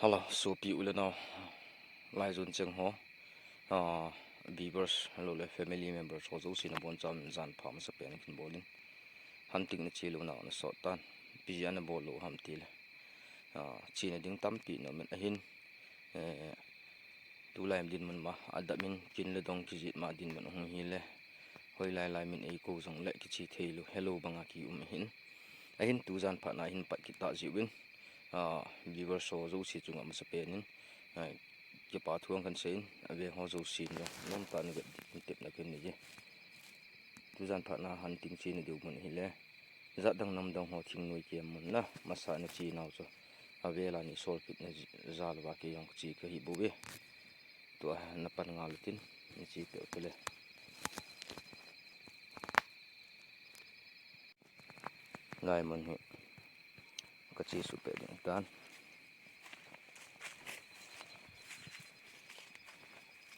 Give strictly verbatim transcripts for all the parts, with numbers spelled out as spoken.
Hello, sopi u le nao, lai jun cheng ho, ah, viewers, hello le family members ho jouse nabonchauvin jan pha masapen in kabol in. Hunting nache lou nau nasot tan, ipi jeh a nabol lou ham tile, ah, chena ding tampi naum in ahin, eh, tulai dinmun ma, adap in kin le dong kijih ma dinmun hung hile, hoilai lai min eikou jongle kiche thei lou, helou banga kium ahin. Ahin tujan phat na hin pat kit ta jiuvin, ah, viewers ho jouse chunga masapen in, ah, kipa thu kahin seiyin, ave ho jouse in jong nomtah in navet ding in tepna kahin nei e. Tujan phat na hunting chena diu mun hile, jat dang nam dang ho thingnoi kem mun na, masa nache nau chu avel a nei sol kit na jal uva kei jong kache kahi bouve. Tua napan ngal utin, nache peh u tile. Lai mun hi kache suh peh ding tan.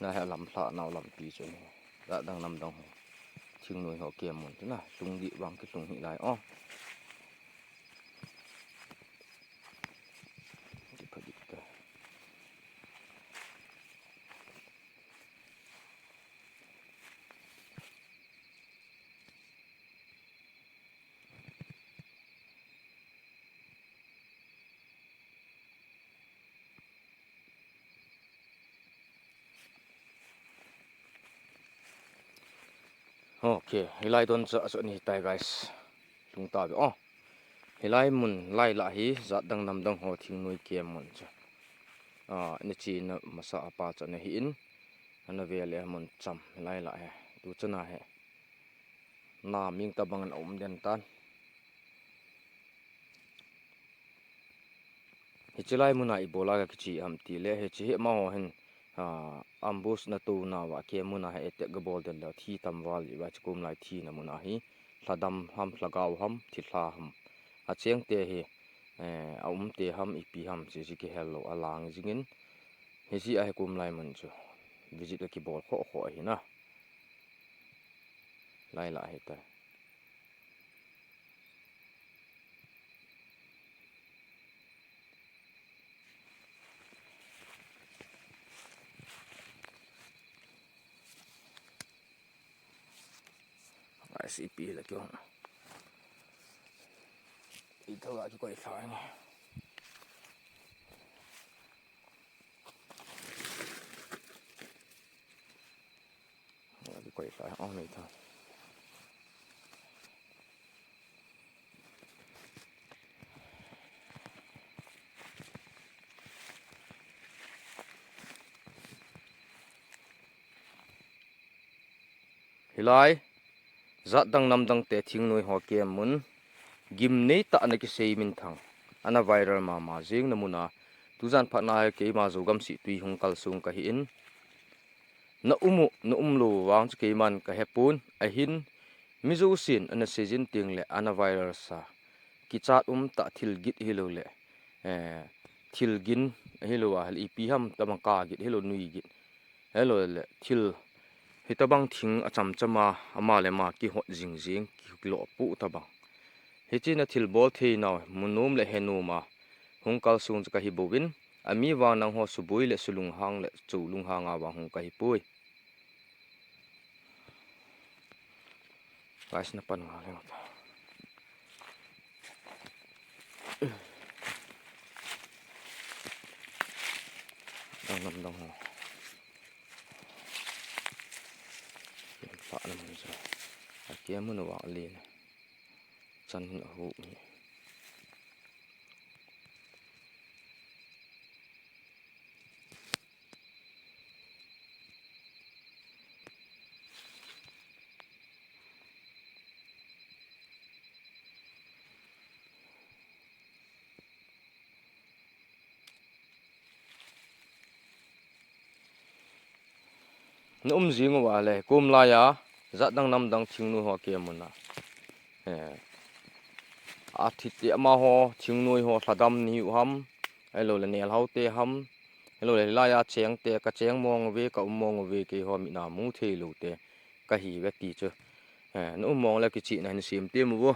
Lai hi alam lhah nau lampi chu ahi. Jat dang nam dang ho thingnoi ho kem mun chu na, lhung dih vang kilhung hih lai o. Kipha dih ta. Ok, hilai don chu achu ahi tai guys. Lhung tauve o. Hilai mun lai lah hi jat dang nam dang ho thingnoi kem mun chu. Ah, nache na masa a pa chu ana hi in. Ana ve le mun cham hilai lah hi. Tu chana hi. Na ming tabang ana um den tan. Hiche lai mun a ibola kakiche ham tile, hiche hi amaho hin, ah, ambush na tou nauva kem mun a hi attack kabol den le thi tam val uva, hiche kum lai thina mun a hi, lhadam ham, lhagao ham, thilha ham. Acheng te hi, eh, aum te ham, ipi ham, hiche hi kihel lou, alang jingin, hiche a hi kum lai mun chu visit akibol khoh khoh ahi na. Lai lah hi ta. Guys, ipi la kyo. Ito la kyo koi sa ni. Koi sa, oh, nei ta. Hilai, jat dang nam dang te thingnoi ho kem mun, gimnei tah a ana kisei minthang, ana viral mama jing na mun a, tujan phat na hi keima Zogam Sihtui hung kal sung kahi in, na um u, na um lou vang chu keiman kahe pon, ahin, mi jousen ana seijin teng le ana viral sa, kichat um tah thil gin hilou le, eh, thil gin hilou a, ipi ham tabang ka gin hilou nui gin. Helou le thil hitabang thing achamcham a, ama le ama kihot jing jing, kiloh pu tabang. Hiche na thil bol thei nau, mu nom le he nom a, hung kal sung chu kahi bouvin, ami vang nangho suboi le sulunghang le cholunghang a vang hung kahi poi. Guys, na pan nga leng ta. Dang nam dang ho. Pa na mun sa. Akia mun wa le. Chan hin ahu ni. Na um jing uva le, kum laiya, jat dang nam dang thingnoi ho kem mun a. Eh, athi te amaho, thingnoi ho, lhadam ni u ham, ahilou le nelhau te ham, ahilou le laiya cheng te, ka cheng mong uve, ka um mong uve, keiho mit a mu thei lou te, kahi uve ti chu. Eh, na um mong le kichihna hin sem temo vo.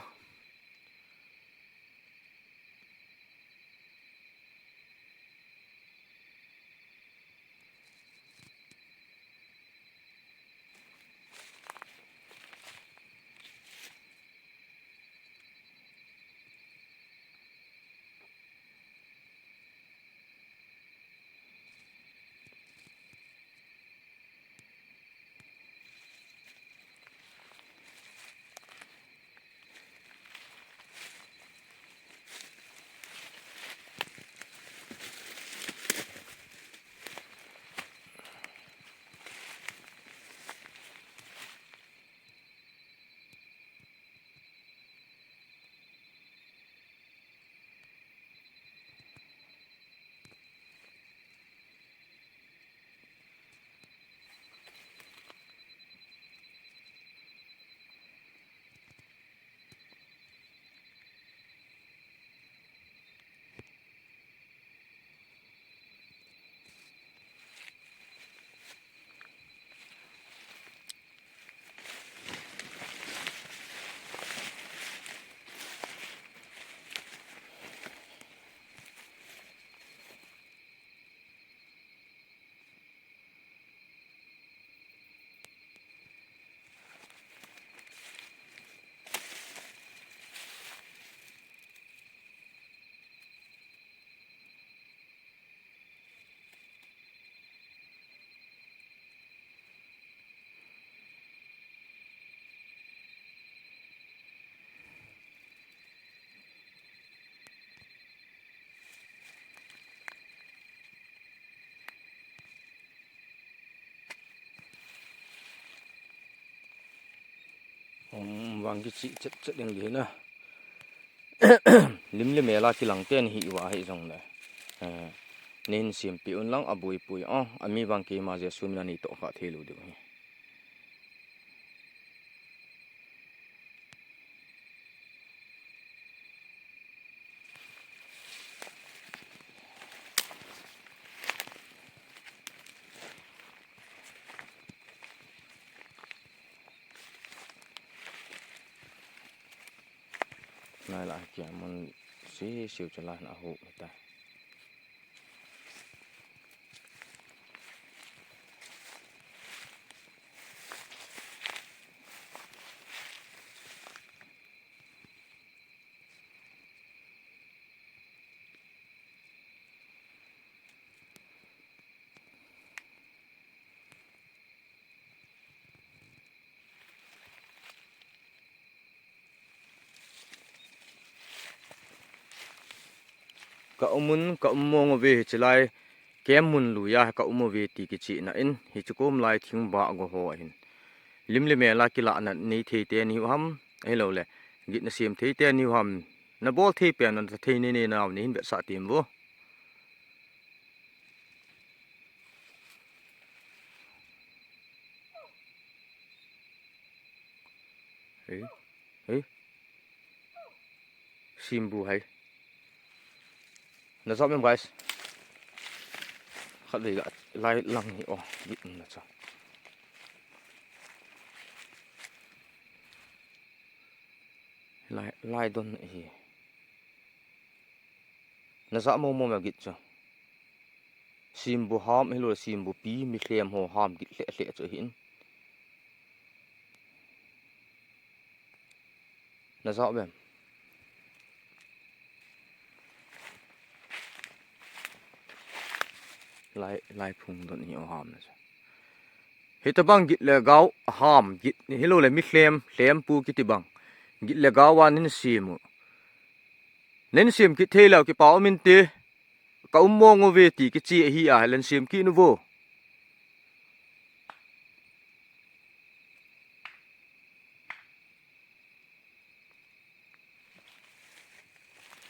Bang kichih chet chet ding di na. Lim le mel a kilang te nahi uva hijongle, eh, neihin sempeh un lang, aboi poi o, ami vang keima Jesu mina neitoh kha thei lou diu ahi. Nai la kia mun si siu chu la na hu ta. Ka um un, ka um mong uve hiche lai, kem mun lui a ka um uve ti kichihna in, hiche kom lai thing bah go ho ahin. Lim le mel a kilahna nei thei te nahiu ham, ahilou le, git na sem thei te nahiu ham, na bol thei pen, na thei nei nei nau neihin vetsah tem vo. Hei, hei. Simbu hei. Na jao em, guys. Khat vei la, lai lang hi o, git na cha. Lai, lai don hi. Na ja mo mo ma git chu. Simbu ham, hilou le simbu pi, mi lhem ho ham git lheh lheh chu ahin. Na ja em. Lai, lai phung don hi o ham na chu. Hitabang git le gao ham, git hilou le mi lhem, lhem pu kiti bang. Git le gao a neihin sem u. Neihin sem kit thei leu kipa um inte, ka um mong uve ti kichi ahi a, neihin sem kit un vo.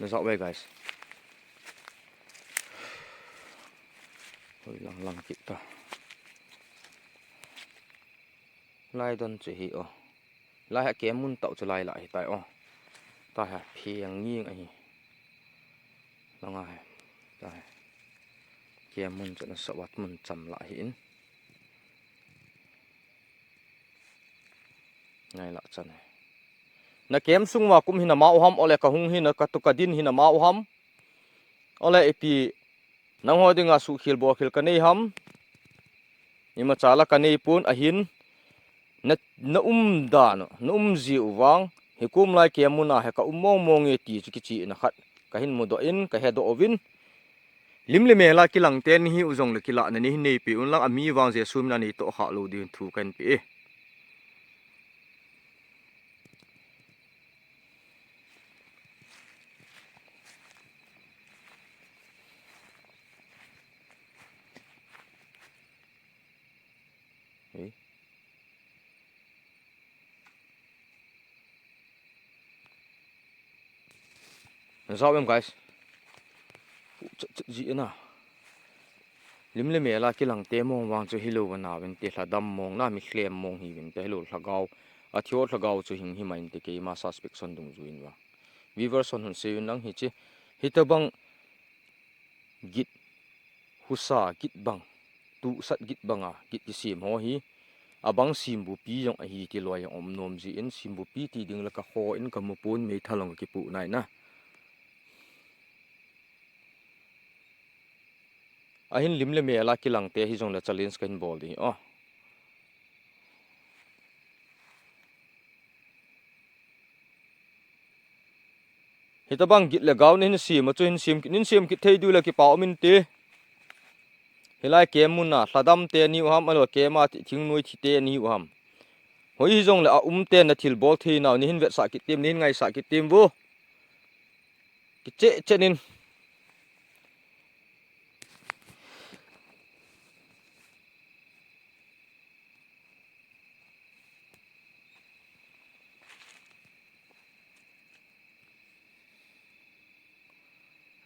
Na ja ve, guys. Hoi lang lang kit ta. Lai don chu hi o. Lai ha kem mun tau chu lai la hi tai o. Ta ha phiang nging ahi. Langa he. Ta he. Kem mun chu na sawat mun cham la hi in. Ngai la chan he. Na kem sung ma kum hi na mau ham, ole ka hung hi na ka tu ka din hi na mau ham. Ole ipi nangho dinga suhkhel bolkhel ka nei ham. Imacha la ka nei pon ahin. Na, na um dan, na um ji u vang, hi kum lai kem mun a hi ka um mong mong e ti chu kichi na khat. Ka hin mudoh in, ka hedoh uvin. Lim le mel a kilang te nahi u jong le kilahna neihin neipe un lang, ami vang Jesu min a neitoh kha lou ding thu kahin pe e. Ei. Na ja em, guys. Pu chet chet ji na. Lim le mel a kilang te mong vang chu hilou va na vin te, lhadam mong na, mi lhem mong hi vin te, hilou lhagao. A thi o lhagao chu hing hi mai inte, keima suspension dungjuiyin va. Viewers hon hung sei un lang hichi. Hitabang git husa git bang, tuhsat git banga git kisem ho hi, abang simbupi jong ahi ti loi jong um nom jin, simbupi ti ding le ka kho in ka mu pon, meithal jong ka kipu nai na. Ahin lim le mel a kilang te hi jong le challenge kahin bol ding o. Hitabang git le gao neihin sem a chu hin sem kit, neihin sem kit thei diu le kipa um inte. Hilai kem mun a, lhadam te nahi u ham, ahilou le kem a ti thingnoi thi te nahi u ham. Hoi hi jong le a um te na thil bol thei nau, neihin vetsah kit tem, neihin ngaisah kit tem vo. Kicheh cheh nin.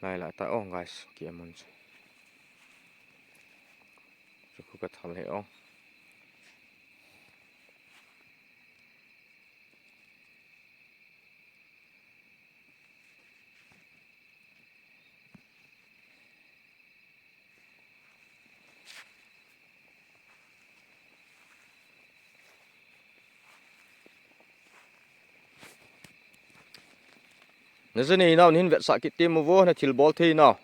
Lai lai ta ong guys, ki amun chu. Chu khu ka thal he ong. Na ja nei nau hin vetsah kit temo vo, na thil bol thei nau.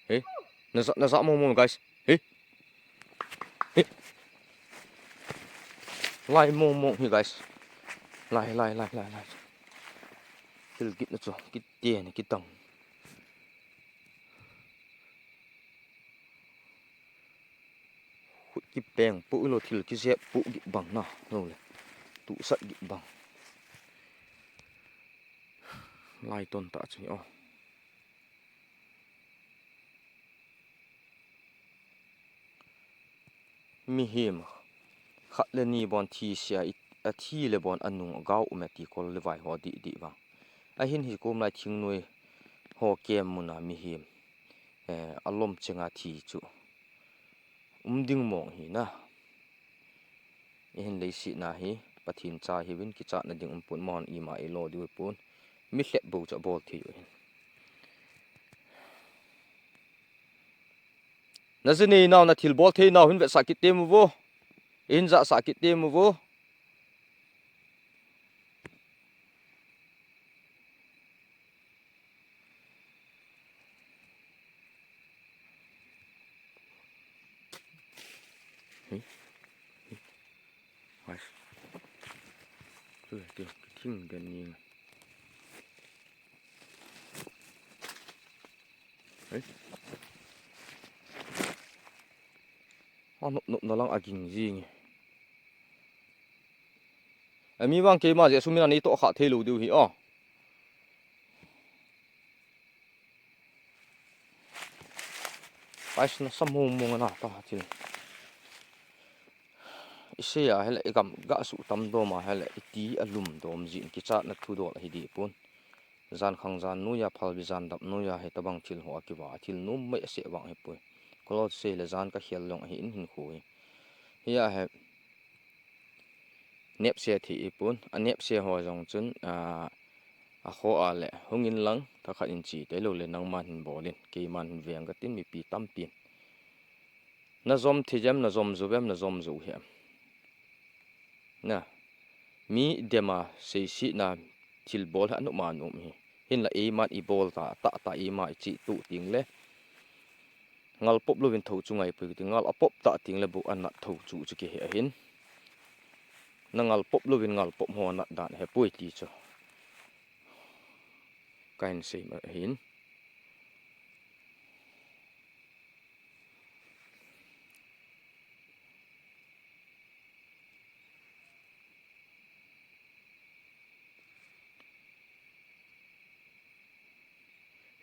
He, na ja, na ja mo mo guys. He. He. Lai mo mo hi guys. Lai, lai, lai, lai, lai. Thil kit na chu, kit te ni kit tang. Khut kipeng pu lo thil kizep pu gih bang na, lo le. Tu sat gih bang. Lai ton ta chu o. Mihem khat le ni bon thi sia i, a thi le bon a nung a gau um e ti kol le vai ho di di vang. A hin hi kum lai thingnoi ho kem muna mihem, eh, a lom chenga thi chu um ding mong hi na. I hin leiset na hi Pathen cha hi vin kichat na ding um pun mon ima i lo diu pun. Mi hlep bo cha bol thei u hin. Na ja nei nau na thil bol thei nau hin vetsah kit temo vo. Hin jasah kit temo vo. Hei. Hei. Guys. Tu, tu, tu, thing den ni. Hei. A nop nop na lang a ging jing. A mi vang keima jeh sum in a nei toh kha thei lo diu hi o. Pais na sa mong mong na ta thil. I sei a hele i gam ga su tam dom a hele i ti a lum dom jin kichat na thu dol hi di pun. Jan khang jan nuia phalbi jan dap nuia he tabang thil ho a kiva a thil num mai a se vang he pui. Kolot sei le jan ka hial long a hi in hin khu hi. Hi a he nep se thi i pun. A nep se ho jong chun, a, a kho a le hung in lang thakhat in chi te lo le nangman hin bol in. Keiman hin veng ka tin mipi tampin. Na jom thi jem, na jom ju vem, na jom ju hem. Na, mi dema seisi na thil bol ha nu ma nu hi. Hin la eiman i bol ta, ta, ta ima i chi tu ting le. Ngal pop lovin tho chu ngai pui ti, ngal a pop ta ting le bu a nat tho chu chu ki he hin. Na ngal pop lovin ngal pop ho nat dan he pui ti chu. Ka hin sei ma hin.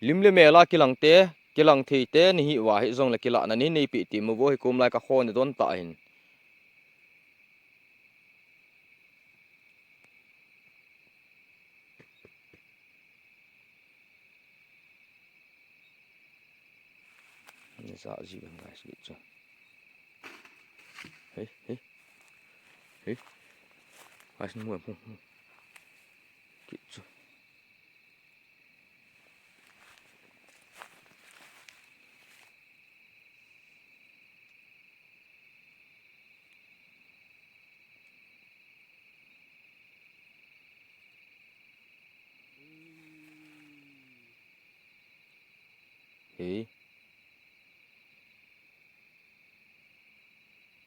Lim le mel a kilang te, kilang thei te, ni hi va hi jong le kila na ni nei pi ti mu vo hi kum lai ka kho ni don ta hin. Ni sa ji ben guys, kit chu. Hey, hey. Hey. Guys, mu, mu, mu. Kit chu. Hi.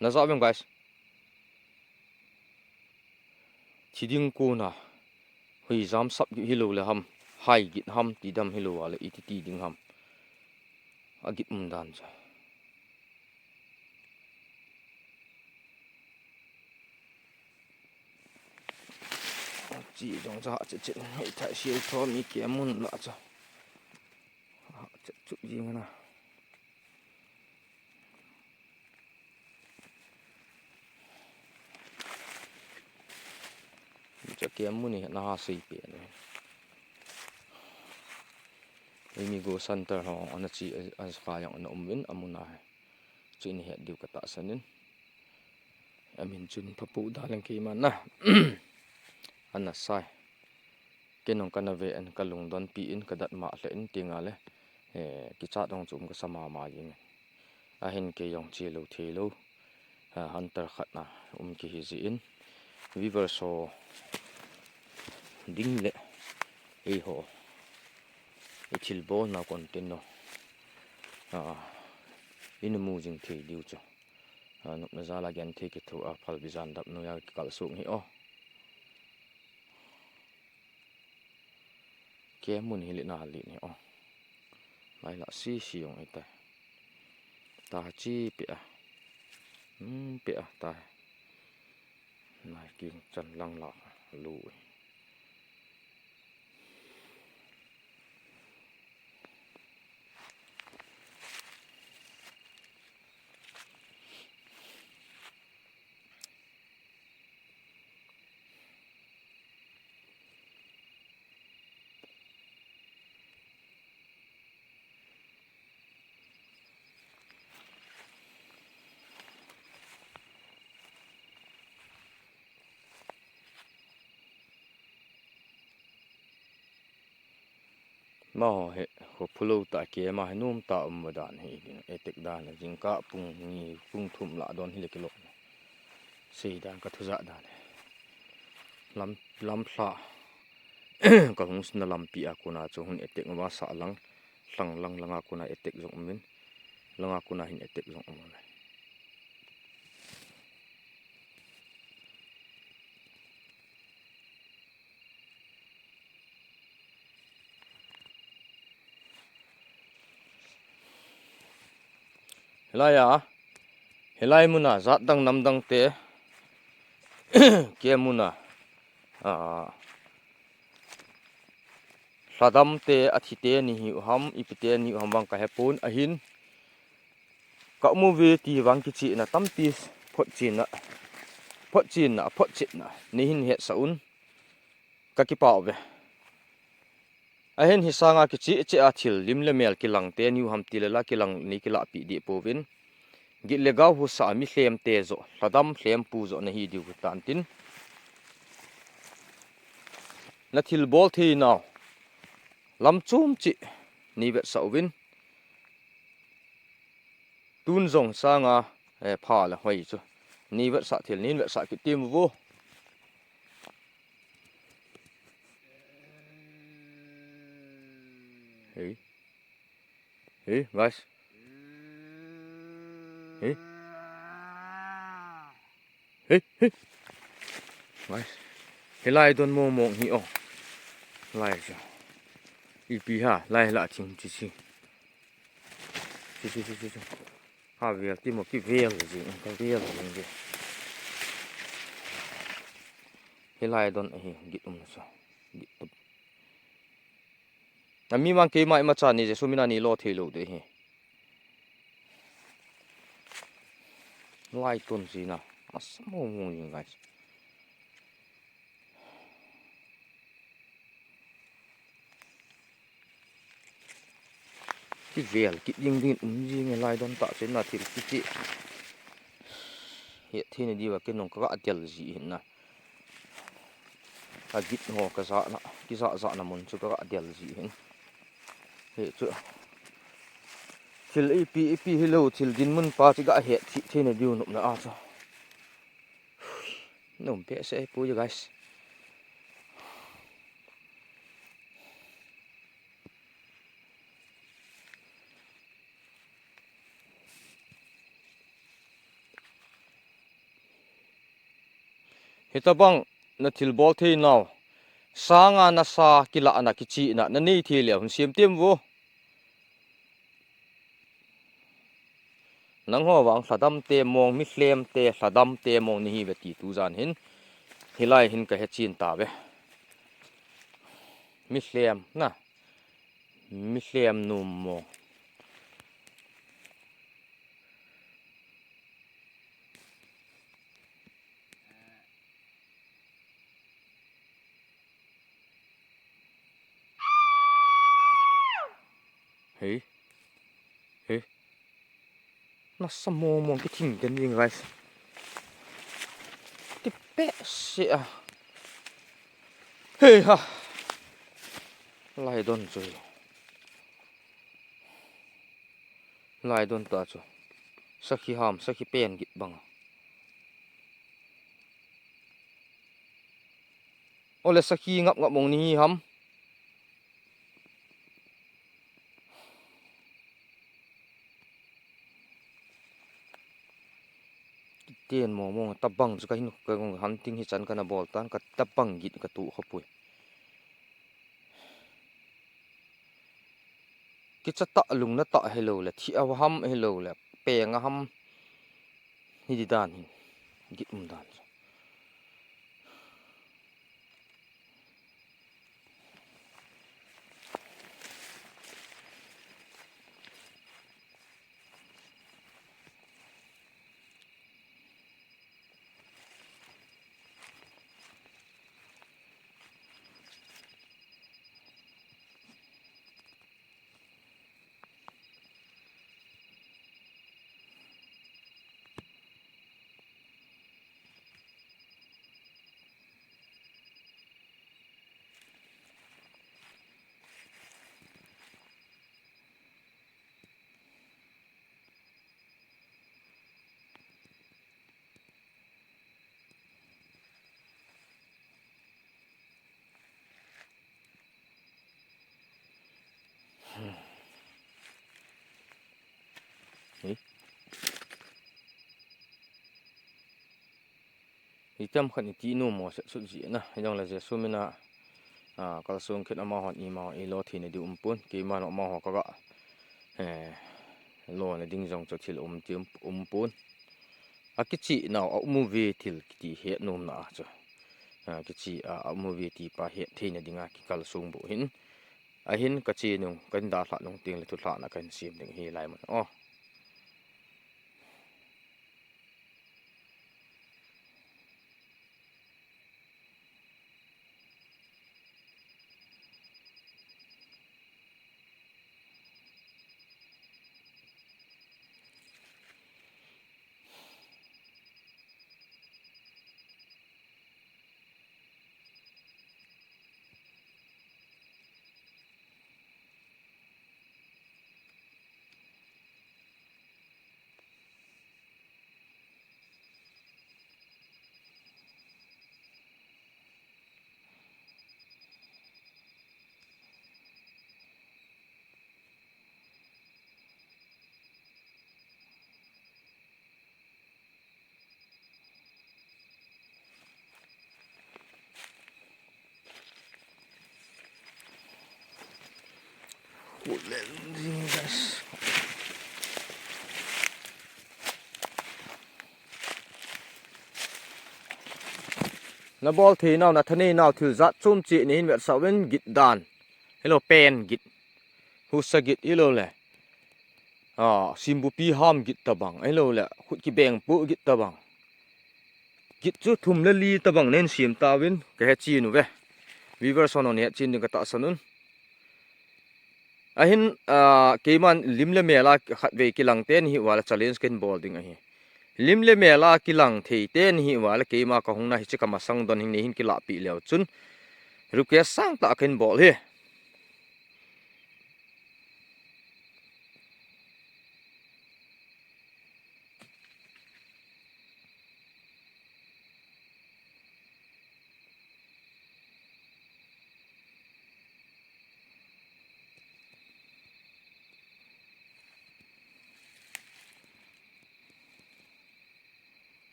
Na ja vem guys. Thi ding kona. Hui jam sap git hi lo le ham. Hai git ham ti dam hi lo a le iti ti ding ham. A git um dan cha. Chi jong cha che che. Hei thai sial tho mi ke mun la cha. Che chu jing na. Cha ke mun hi na ha sei pe ni. Imi go center ho ana chi a, a kha yang ana um vin amun a. Chu in het diu ka tahsan in. Amin chun phapu da leng keima na. Ana sai. Kei nung kana ve in ka lungdon pi in ka dat ma hle in ti nga le. Eh, kichat dong chu um ka sa mama jing. Ahin kei jong chi lo thei lo. Ha, hunter khat na um ki hi ji in. Viewers ho ding le. Ei ho. I thil bol na kon tin no. Ah, in mu jing thei diu chu. Ah, nupna jal a gen thei kitho a phal bi jan dap nu ya kikal suk hi o. Ke mun hi le na le ni o. Mai la si si jong i ta. Ta chi pe a. Hmm, pe a ta. Nai ki chan lang la lu. Ma ho he, ho phulo ta ke ma he num ta um va dan he, etek dan he, jingkah pung ni, pung thum la don hi le kilo. Sei dan ka thu ja dan he. Lam, lam hla, ka hung sna lampi a kona chu hun etek ma sa lang, lang, lang, lang a kona etek jong um in, lang a kona hin etek jong um le. Hilai a, hilai mun a, jat dang nam dang te, ke mun a, a, hladam te, athi te, ni hi u ham, ipi te, ni u ham vang ka he pon, ahin, ka mu ve ti vang kichi na tampi phot chin na, phot chin na, phot chin na, ni hin het sa un. Ka kipah ve. Ahin hi sanga kichi che a thil lim le mel kilang te niu ham ti le la kilang ni kila pi di povin. Git le gau husa mi hlem te jo, hladam hlem pu jo na hi diu tan tin. Na thil bol thei nau. Lam chum chi ni vet sa uvin. Tun jong sanga, eh, pha le hoi chu. Ni vetsah thil, nin vetsah kit tim vo. Hey. Hey, guys. Hey. Hey, hey. Guys. Hilai don mong mong hi o. Lai chu. Ipi ha, lai la thing chi chi. Chi, chi, chi, chi, chi. Ha vel ti mo ki vel ji, ka vel ji. Hilai don ahi, git um na sa. Git tup. Na mi mang keima ima cha ni Jesu mina ni lo thei lo de hi. Lai ton ji na. As mo mo ni guys. Kivel, kiding ding um jing e lai don ta chen na thil kiti. He thei ni diu a kinung ka del ji hin na. A git ho ka ja na, ki ja ja na mun chu ka del ji hin. He chu. Thil ipi, ipi hi lo, thil din mun pa chi ka he thi, thei ni diu nop na a chu. Num pe se pu guys. Hitabang na thil bol thei nau. Sanga na sa kila na kichi na, na nei thei le hun siam tim vo. Nangho vang hladam te mong, mi hlem te hladam te mong ni hi ve ti tu jan hin. Hilai hin ka he chin ta ve. Mi hlem na. Mi hlem num mong. Hei. Hei. Nasa mong mong kithing den ding, guys. Kipeh se a. Hei ha. Lai don chu. Lai don ta chu. Sakhi ham, sakhi pen git bang. Ole sakhi ngap ngap mong ni hi ham. Ten mong mong tabang chu ka hin ka hunting hi chan kana bol tan ka tabang git ka tu khopui. Kicha ta lungna ta hello le thi a ham hello le peng a ham. Hi di dan hin. Git um dan. Hitam khat ni ti nu mo se sut ji na. Hijong le Jesu mina, a, kalsung khin amahon ima i lo thei na di umpun. Keima no amaho kaga, eh, lo na ding jong chu thil um ti um, umpun. A kichi nau a umu ve thil kiti he nom na a chu. A kichi a, a umu ve ti pa he thei na dinga kikalsung bu hin. Ahin ka chi nung, kan da hla nung ting le thu hla na kan sim ding hi lai mun. Oh. Na bol thei nau, na thanei nau thil jat chom cheh nei hin vetsah uvin, git dan. Hello, pen git. Husa git, hello le. A, simbupi ham git tabang, hello le. Khut kibeng pu git tabang. Git chu thum le li tabang nen sim tauvin, ka he chin uve. Viewers hon hon he chin ding ka tahsan un. Ahin, a, keiman lim le mel a khatvei kilang teni hi uva le challenge ken bol ding ahi. Lim le mel a kilang thei teni hi uva le keima ka hung na hiche ka masang don hin nei hin kilahpeh leu chun. Request sangtah ken bol hi.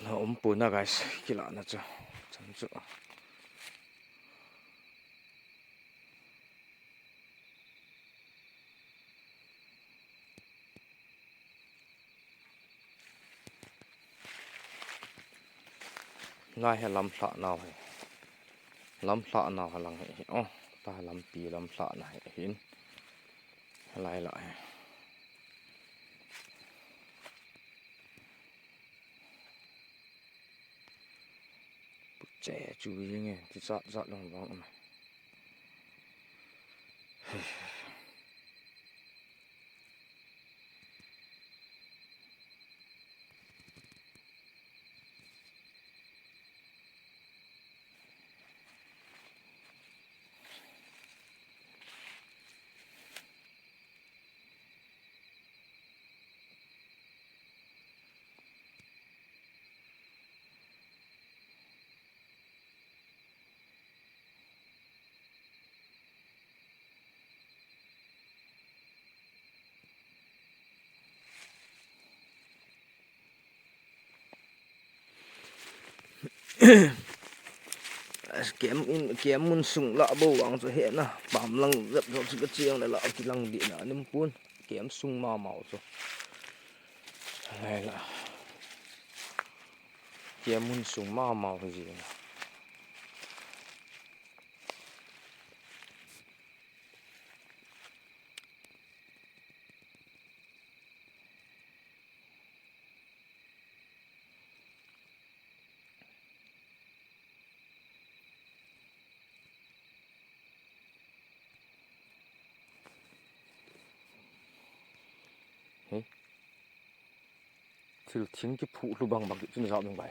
Na um pon na, guys, kilahna chu. Chan chu. Lai hi lamlhah nau hi. Lamlhah nau hi lang hi. Oh, ta lampi lamlhah na hi hin. Lai la hi. Che chu wi nge, ti zat zat long long. Kem in, kem mun sung la bo vang chu he na. Pam lang zep zo chu ka chiang le la ki lang di na nim pun. Kem sung ma mau chu. Lai la. Kem mun sung ma mau ji na. Hei. Thil thing kiphuh hlu bang bang kit chun zau ding bai.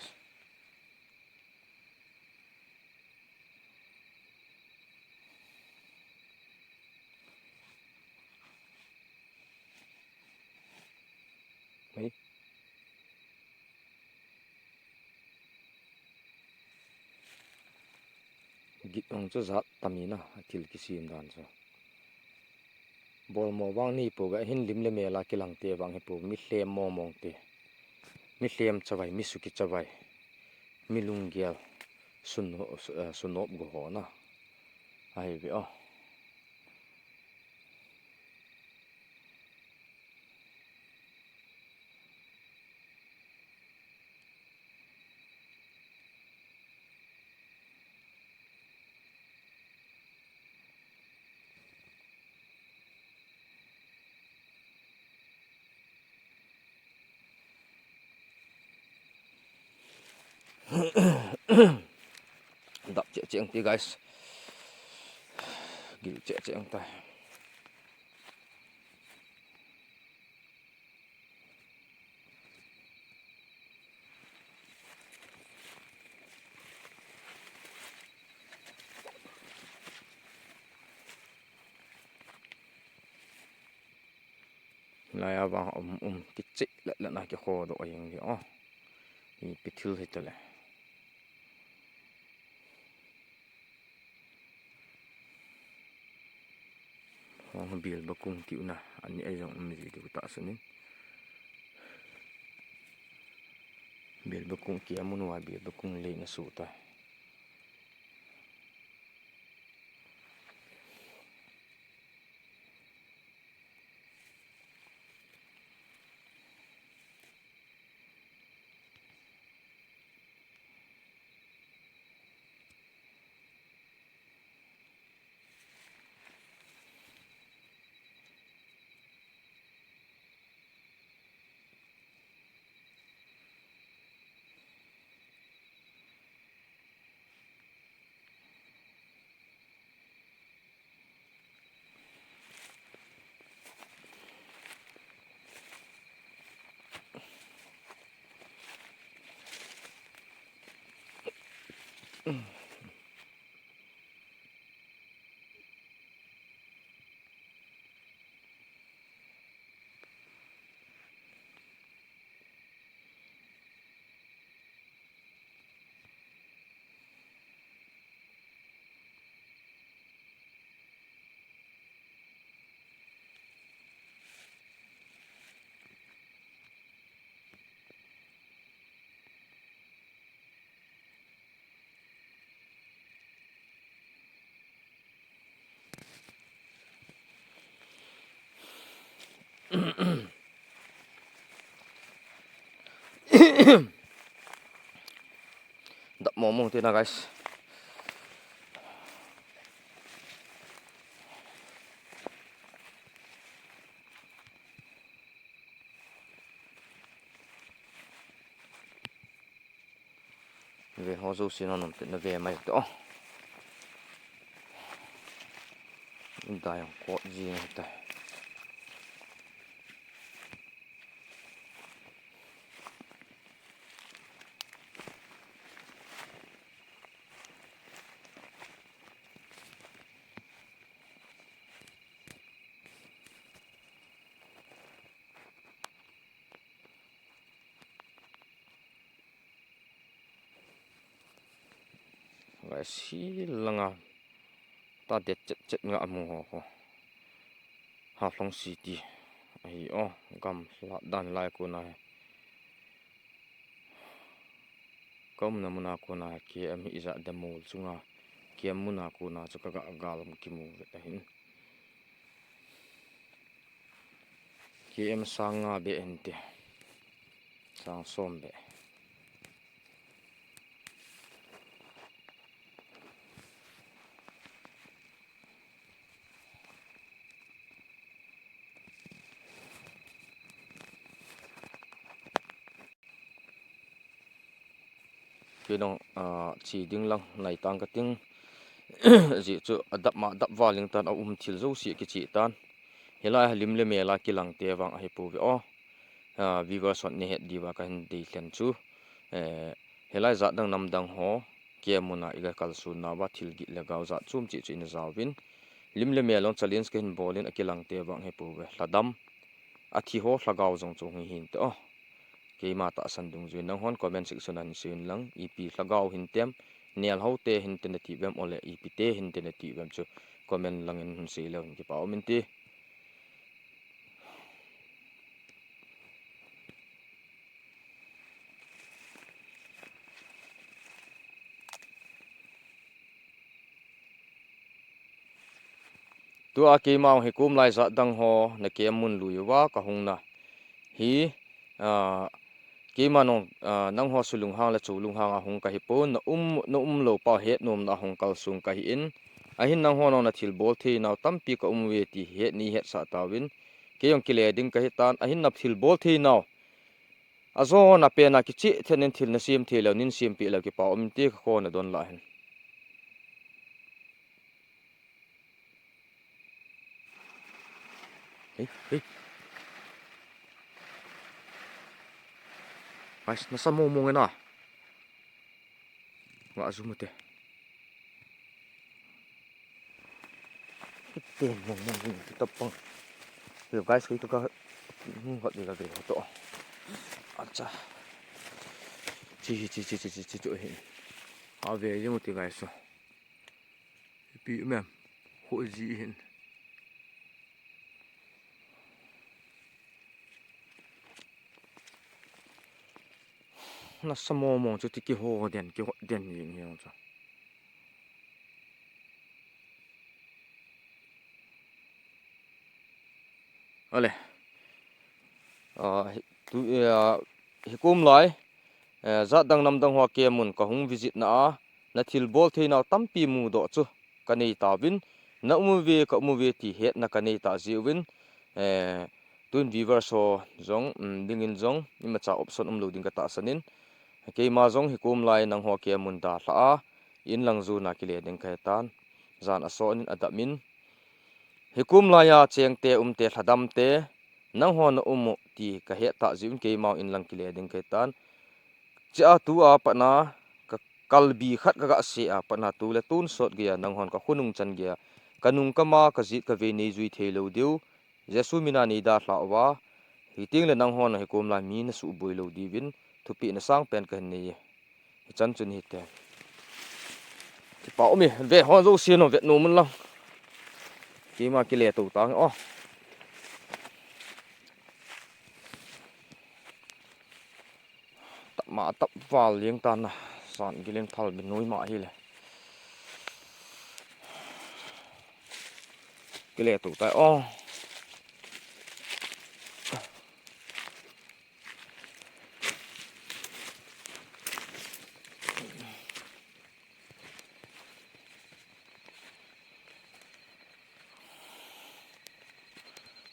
Hei. Git ong chu zat tam in a, a thil kisem dan chu. Bolmo vang ni po ga hin lim le mel a kilang te vang hi po, mi hlem mo mong te. Mi hlem chavai, mi suki chavai. Mi lunggel sun, eh, sunop go ho na. Ahi ve o. Dap cheh cheh ang ti, guys. Gil cheh cheh ang tai. Lai a vang um um kicheh le le na kikho doh a jeng di o. Ipi thil hi tale. Hong Bilbakung ti u na, ani a jong um ji di u ta sanin. Bilbakung kia mun uva Bilbakung lei na su ta. Dap mong mong tina, guys. Ve ho jouse na nom te na ve mai te o. Dai ang kot ji na te. Guys, hi langa ta det chet chet nga mu ho ho. Haflong City ahi o, gam hlat dan lai kona hi. Ka umna muna kona hi K M hi ijat dem mol chunga K M muna kona chu ka ga gal kimu vet ahin. K M sang nga be hinte. Sang som be. Kei nong, ah, chi ding lang nai tang ka ting. Ji chu a dap ma dap valing tan a um thil jouse kichi tan. Hilai ha lim le mel a kilang te vang ahi pu ve o. Ah, viewers hon ne het diu va ka hin dei thlen chu. Eh, hilai jat dang nam dang ho, K M muna i ga kalsun nauva thil git le gau jat chom chi chu ina jauvin. Lim le mel long challenge ka hin bolin a kilang te vang ahi pu ve. Hladam, a thi ho lhagao jong chu hi hin te o. Keima tahsan dungjuiin nanghon comment section a hin seiyin lang, ipi lhagao hin tem, nel ho te hin te nati vem ole, ipi te hin te nati vem chu comment langin hin sei leu hin kipa um inte. Tua keima hi kum lai jat dang ho na K M mun lui uva ka hung na. Hi, ah, keima nong, ah, nangho sulunghang le chulunghang a hung ka hi pon, na um, na um lou pa het nom na hung kalsung ka hi in. Ahin nangho nong na thil bol thei nau tampi ka um ve ti het ni het sa tauvin. Kei jong kile ding ka hi tan, ahin na thil bol thei nau. A jo na pe na kichi then in thil na sim thei lou, nin sim pi lou kipa um ti ka ko na don la hin. Hei, hei. Guys, nasa mong mong e na. Nga zoom ute. Ten mong mong mong te tapang. Hello guys, koi ka ka, hmm, hot de ka ve to. Acha. Chi, chi, chi, chi, chi, chi, chi, hi. A ve jing ute guys, so. Pi mem. Ho ji hin. Nasa mong mong chu ti kiho den, kiho den jing hi chu. Ale. Ah, hi, tu, ah, hi kum lai, eh, jat dang nam dang hoa K M mun ka hung visit na a, na thil bol thei nau tampi mudoh chu ka nei tauvin, na um uve, ka um uve ti hetna ka nei ta jiuvin, eh, tun viewers ho jong, um, dingin jong, imacha option um lou ding ka tahsan in, keima jong hi kum lai nangho K M mun dalha a, in lang juna kile ding ka hi tan, jan a son in a dam in, hi kum lai a cheng te, um te, lhadam te, nangho na um u ti ka het ta jiuvin keima in lang kile ding ka hi tan, Chia tu a pat na ka kalbi khat ka ga se a pat na tu le tun sot gei a nanghon ka khonung chan gei a ka nung ka ma ka jit ka vei nei jui thei lou diu. Jesu mina nei dalha uva. Hiteng le nanghon hi kum lai mi na suboi lou diuvin thupeh na sang pen ka hin nei e. Hichan chun hite. Kipa um e, ve ho jouse nong vet nom un lang. Keima kile to tang o. Tap ma tap val jeng tan na, san gilin phal min nui ma hi le. Kile to tai o.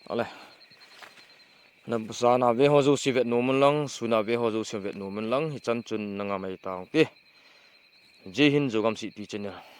Ale. Na jana ve ho jouse vet nom un lang, suna ve ho jouse vet nom un lang, hichan chun na ngam ahi tang te. Jai Hind, Zogam City Channel.